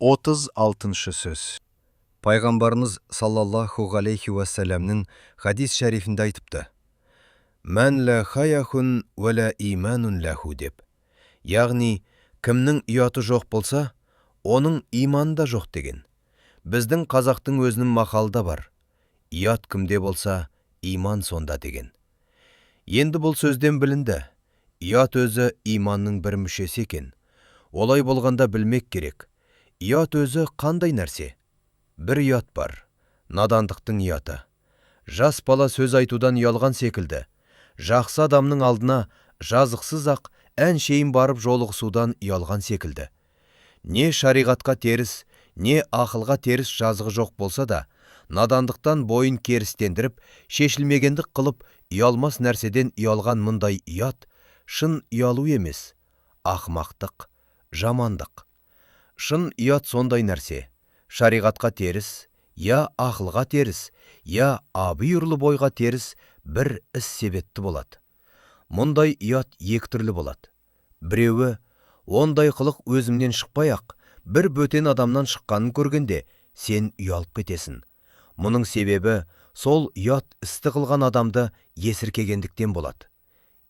36 сөз. Пайғамбарымыз саллаллаху алейхи уассаламның хадис шәрифінде айтыпты: «Мән ла хаяхун уәла иманун лаху» деп. Яғни, кімнің ұяты жоқ болса, оның иманы да жоқ деген. Біздің қазақтың өзінің мақалы да бар. Ұят кімде болса, иман сонда деген. Енді бұл сөзден білінді. Ұят өзі иманның бір мүшесі екен. Олай болғанда білмек керек. Ұят өзі қандай нәрсе? Бір ұят бар. Надандықтың ұяты. Жас бала сөз айтудан ұялған секілді. Жақсы адамның алдына жазықсыз-ақ әншейін барып жолығысудан ұялған секілді. Не шариғатқа теріс, не ақылға теріс жазығы жоқ болса да, надандықтан бойын керістендіріп, шешілмегендік қылып, ұялмас нәрседен ұялған мұндай ұят, шын ұялу емес, ақымақтық, жамандық. Шын ұят сондай нәрсе, шариғатқа теріс, я ақылға теріс, я абиұрлы бойға теріс бір іс себетті болады. Мұндай ұят екі түрлі болады. Біреуі, ондай қылық өзімнен шықпай-ақ, бір бөтен адамнан шыққанын көргенде, сен ұялып кетесің. Мұның себебі сол ұят істі қылған адамды есіркегендіктен болады.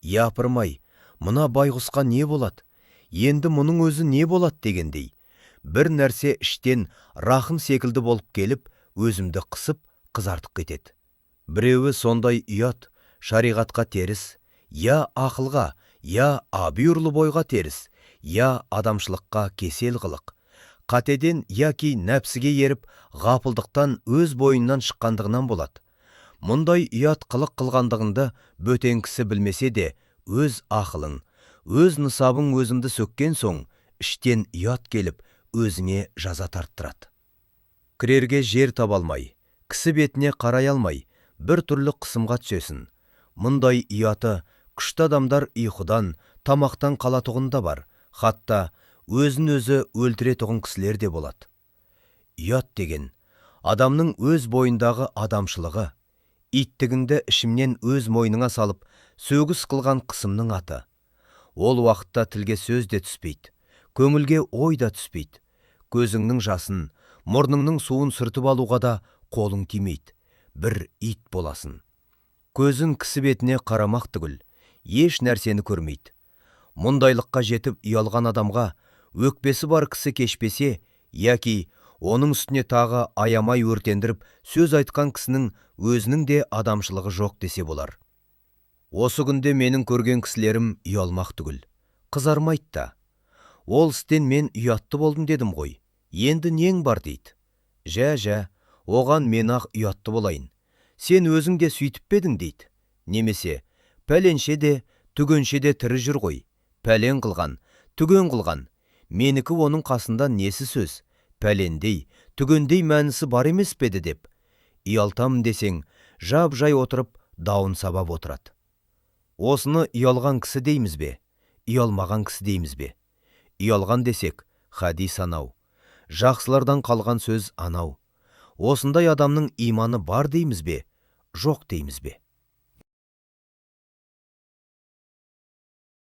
Япырмай, мына байғұсқа не болады? Енді мұның өзі не болады дегендей. Бір нәрсе іштен рахым секілді болып келіп, өзімді қысып, қызартып кетеді. Біреуі сондай ұят, шариғатқа теріс, я ақылға, я абиұрлы бойға теріс, я адамшылыққа кесел қылық. Қатеден яки нәпсіге еріп, ғапылдықтан өз бойынан шыққандығынан болады. Мұндай ұят қылық қылғандығыңды бөтен кісі білмесе де, өз ақылың, өз нысабың өзіңді сөккен соң, іштен ұят келіп, өзіңе жаза тарттырады. Кірерге жер таба алмай, кісі бетіне қарай алмай, бір түрлі қысымға түсесің. Мұндай ұяты күшті адамдар ұйқыдан, тамақтан қалатұғын да бар, хатта өзін өзі өлтіретұғын кісілер де болады. Ұят деген адамның өз бойындағы адамшылығы, иттігіңді ішімнен өз мойныңа салып, сөгіс қылған қысымның аты. Ол уақытта тілге сөз де түспейді, көңілге ой да түспейді. Көзіңнің жасын, мұрныңның суын сүртіп алуға да қолың тимейді. Бір ит боласың. Көзің кісі бетіне қарамақ түгіл, еш нәрсені көрмейді. Мұндайлыққа жетіп ұялған адамға өкпесі бар кісі кешпесе, яки оның үстіне тағы аямай өртендіріп сөз айтқан кісінің өзінің де адамшылығы жоқ десе болар. Осы күнде менің көрген кісілерім ұялмақ түгіл, қызармайды да. Ол істен мен ұятты болдым дедім ғой, енді нең бар дейді. Жә-жә, оған мен-ақ ұятты болайын. Сен өзің де сөйтіп пе едің дейді. Немесе, пәленше де, түгенше де тірі жүр ғой, пәлен қылған, түген қылған. Менікі оның қасында несі сөз, пәлендей, түгендей мәнісі бар емес пе еді деп. Ұялтамын десең, жап-жай отырып, дауын сабап отырады. Осыны ұялған кісі дейміз бе, ұялмаған кісі дейміз бе? Ұялған десек, хадис анау, жақсылардан қалған сөз анау. Осындай адамның иманы бар дейміз бе, жоқ дейміз бе?